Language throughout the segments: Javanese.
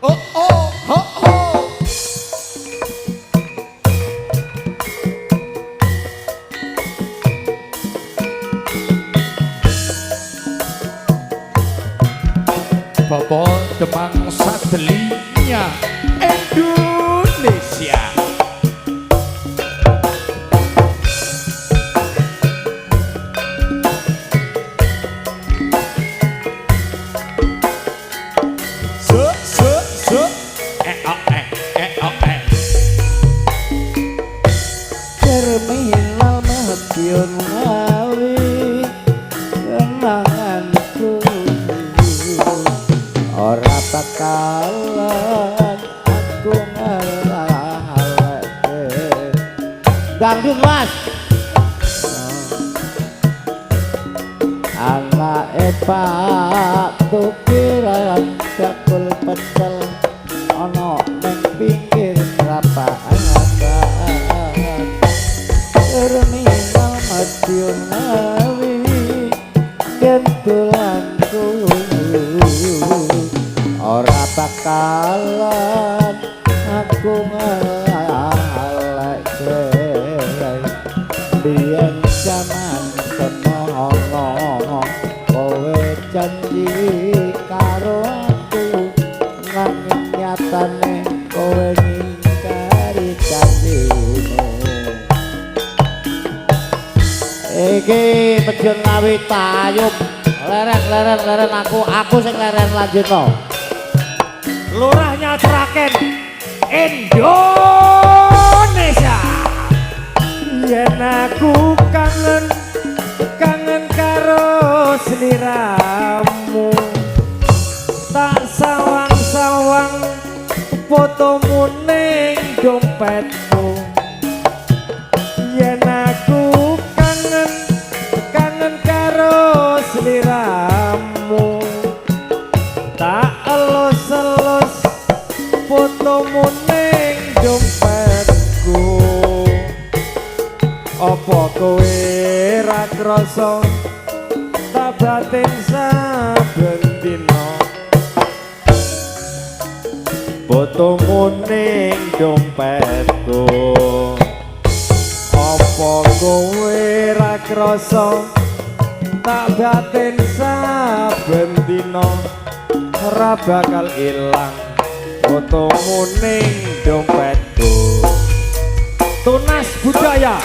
Oh oh ho ho. Bapak Demang Sadelinya Indonesia. Se se se e o e e o e. Terminal Madiun Ngawi kenanganku ora bakalan aku ngelaleke. Dangdut, Mas. Anake Pak Tukiran bakul pecel ana ning pinggir prapatan. Terminal Madiun Ngawi gentulanku ora bakalan aku ngelaleke. Biyen jaman semono kowe janji karo aku, nanging nyatane kowe ngingkari janjimu. Iki Madiun Ngawi tayub. Leren leren leren, aku sing leren, lanjutno. Lurahnya Sragen Indonesia. Yen aku kangen kangen karo sliramu, tak sawang-sawang fotomu ning dompetku. Yen aku kangen kangen karo sliramu, tak elus-elus fotomu ning dompetku. Apa kowe ra krasa tak batin saben dina fotomu ning dompetku? Apa kowe ra krasa tak batin saben dina, ora bakal ilang fotomu ning dompetku. Tunas budaya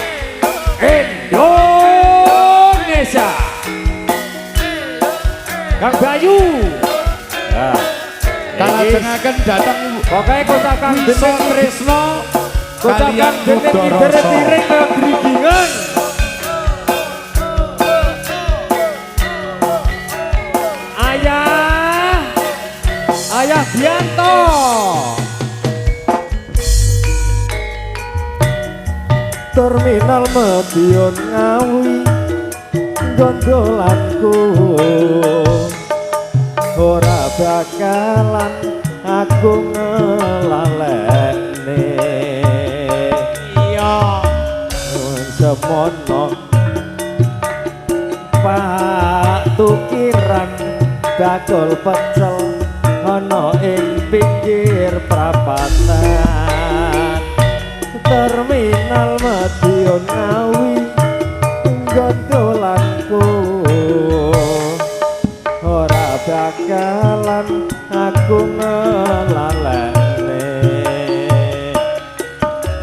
Indonesia. Kang Bayu. Nah, Kalajengaken dateng pokoke kocakan Wiso dening Tresno kocakan kalian dening Mudoroso. Ibere piring kaya grigingan. Ayah, Ayah Bianto. Terminal Madiun Ngawi gondolanku ora bakalan aku ngelalekne. Iya. Semono Pak Tukiran bakul pecel ana ing pinggir prapatan. Terminal Madiun Ngawi gondolanku ora bakalan aku ngelalekne.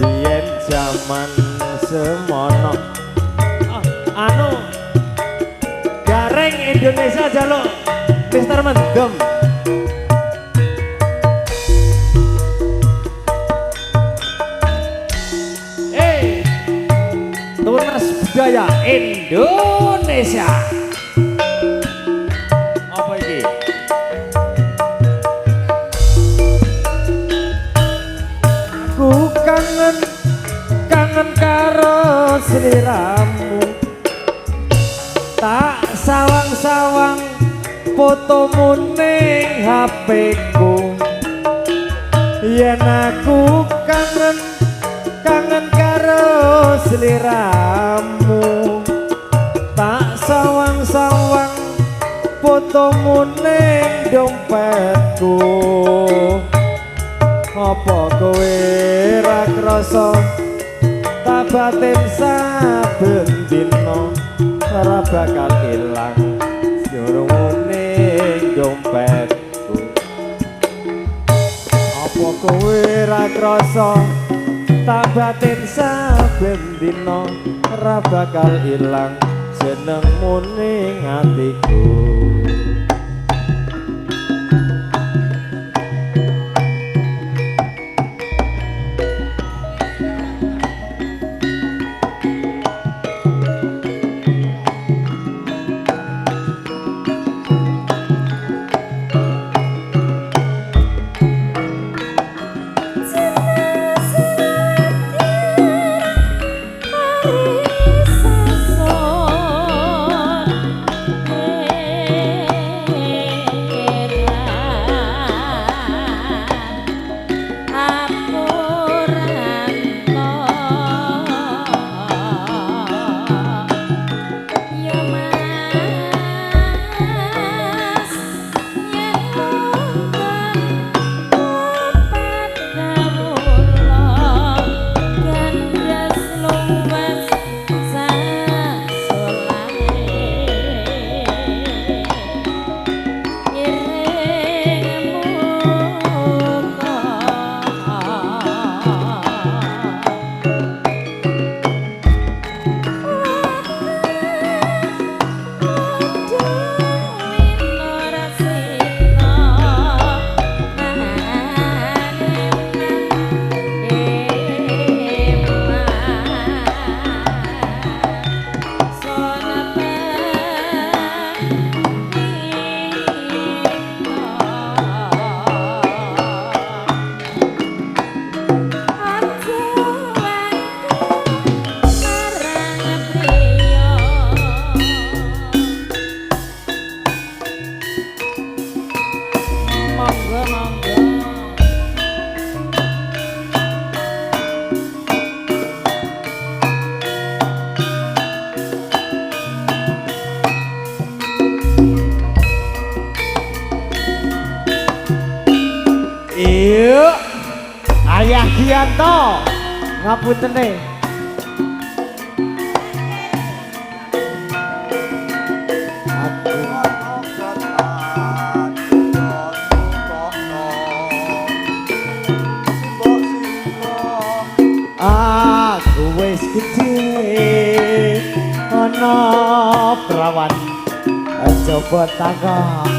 Biyen jaman semono. Ah, anu Gareng Indonesia jaluk Mister Mendem. Eh, Tunas budaya Indonesia. Apa iki? Aku kangen kangen karo sliramu, tak sawang-sawang fotomu ning HP-ku. Yen aku kangen kangen karo sliramu, tak sawang-sawang fotomu ning dompetku. Apa kowe ra krasa tak batin saben dina ora bakal ilang jurungu ning dompetku. Apa kowe ra krasa tak batin saben dina ora bakal ilang jenengmu ning atiku. Iya. Ayah Gianto. Ngapuntene. Aku wis gedhe ana prawan coba takon.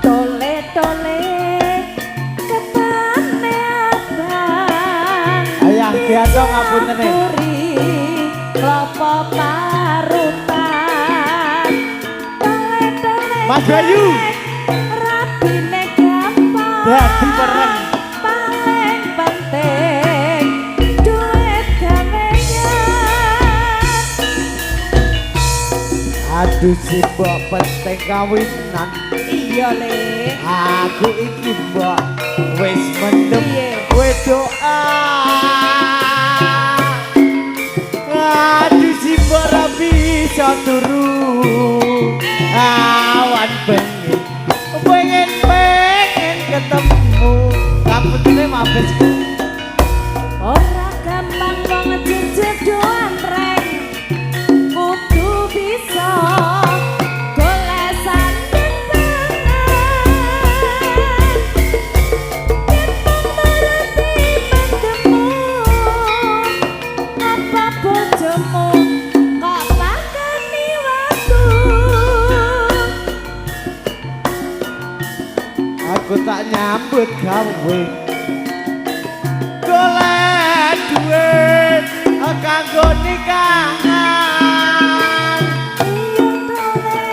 Tole-tole kepane abang. Ayah Gianto ngapuntene. Klopo parutan. Tole-tole Mas Bayu. Rabine gampang. Dadi pereng. Paling penting duit gawean. Aduh si mbok penting kawinan. Iya le. Aku iki mbok wis mendem wedokan. Aduh si mbok ra bisa turu awan bengi pengen pengen ketemu. Kapuntene mabes. Ora gampang wong jejedoan reng. Kudu bisa golek sanding pangan. Yen nuruti mendemu, apa bojomu kok pakani watu? Aku tak nyambut gawe golek duit kanggo nikahan. Iya tole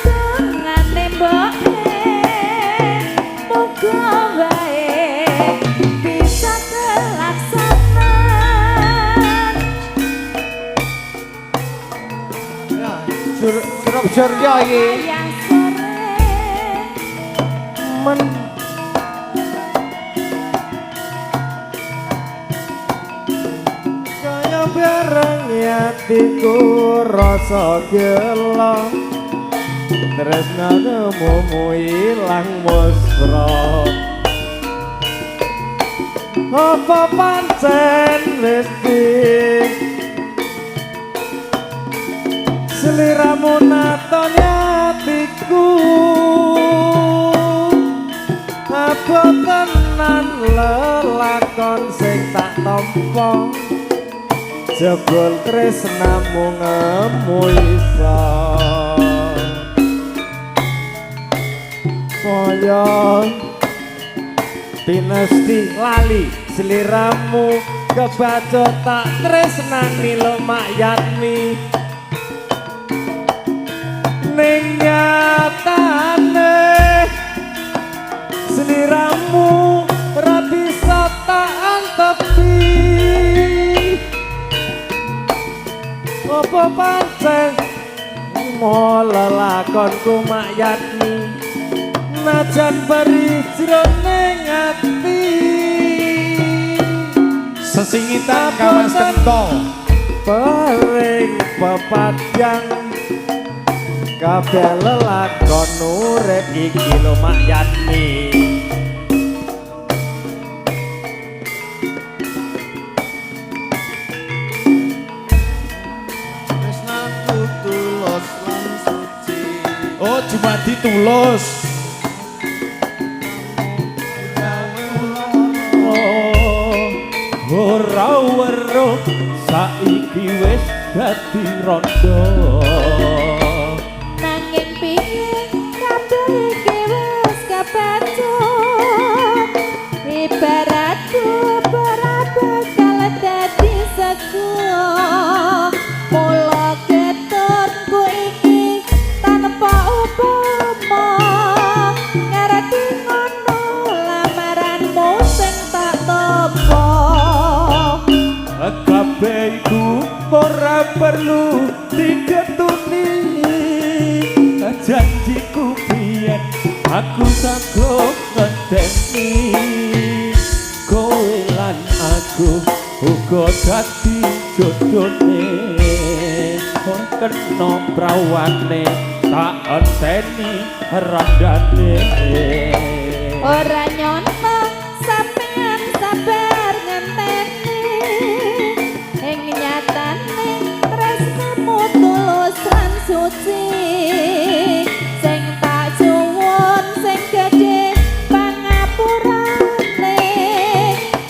dongane mboke muga wae bisa kelaksanan. Surup surya iki. Ayah sore Men kaya bareng atiku rasa gelo tresnamu ilang musra. Apa pancen wis sliramu naton atiku? Apa tenan lelakon sing tak tampa, jebul tresnamu ngemu iso kaya pinesti lali sliramu kebaca tak tresnani lo makyatmi ning nyatane sliramu ora bisa tak antepi. Apa pancen mo lelakonku makyatmi, najan beri jroning ati. Sesingitan Kamas Kento. Pering pepadang kabeh lelakon urip iki lho makyatmi. Tresnaku tulus lan suci. Oh, Jumadi tulus. Oh, ora weruh saiki wis dadi rondo. Nanging piye kabeh iki wis kebacut, ibaratku ora bakal dadi sego. Mula keturku iki tanpa upama, ngerti ngono lamaranmu sing tak tampa. Kabeh iku ora perlu diketuni, janjiku biyen aku sanggup ngenteni. Kowe lan aku uga dadi jodone, ora kena prawane tak enteni randane. Ora nyono sampean sabar ngenteni, ing nyatane tresnamu tulus lan suci. Sing tak suwun sing gedhe pangapurane,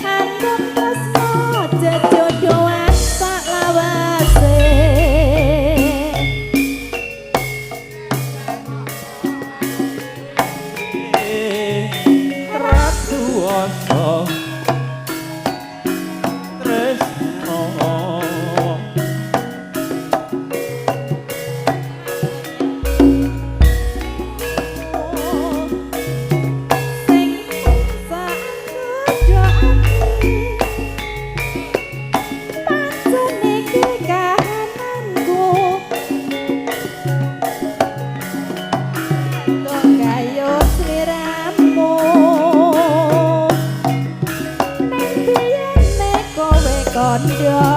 anggep tresno jejodohan sak lawase. Ratu asa tresno. Sing sak godho ati pancen iki kahananku, kok kayo sliramu. Ning biyene kowe kandha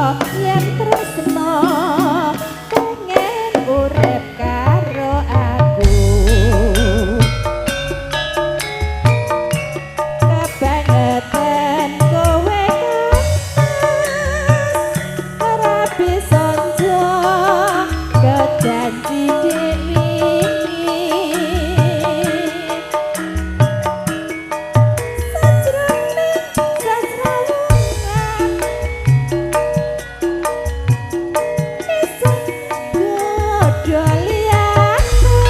yen tresno pengen urip karo aku. Kebangetan kowe kantas ora bisa njaga janji dek wingi. Sajroning sasrawungan isih godho liyane.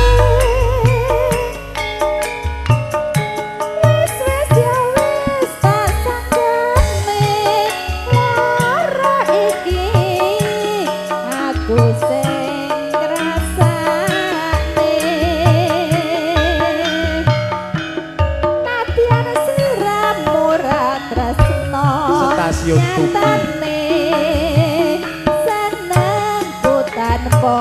Wis wis ya wis tak sanggane lara iki, aku sing ngrasakne. Nadyan sliramu ra tresno, Stasiun Tugu. nyatane senengku tanpa.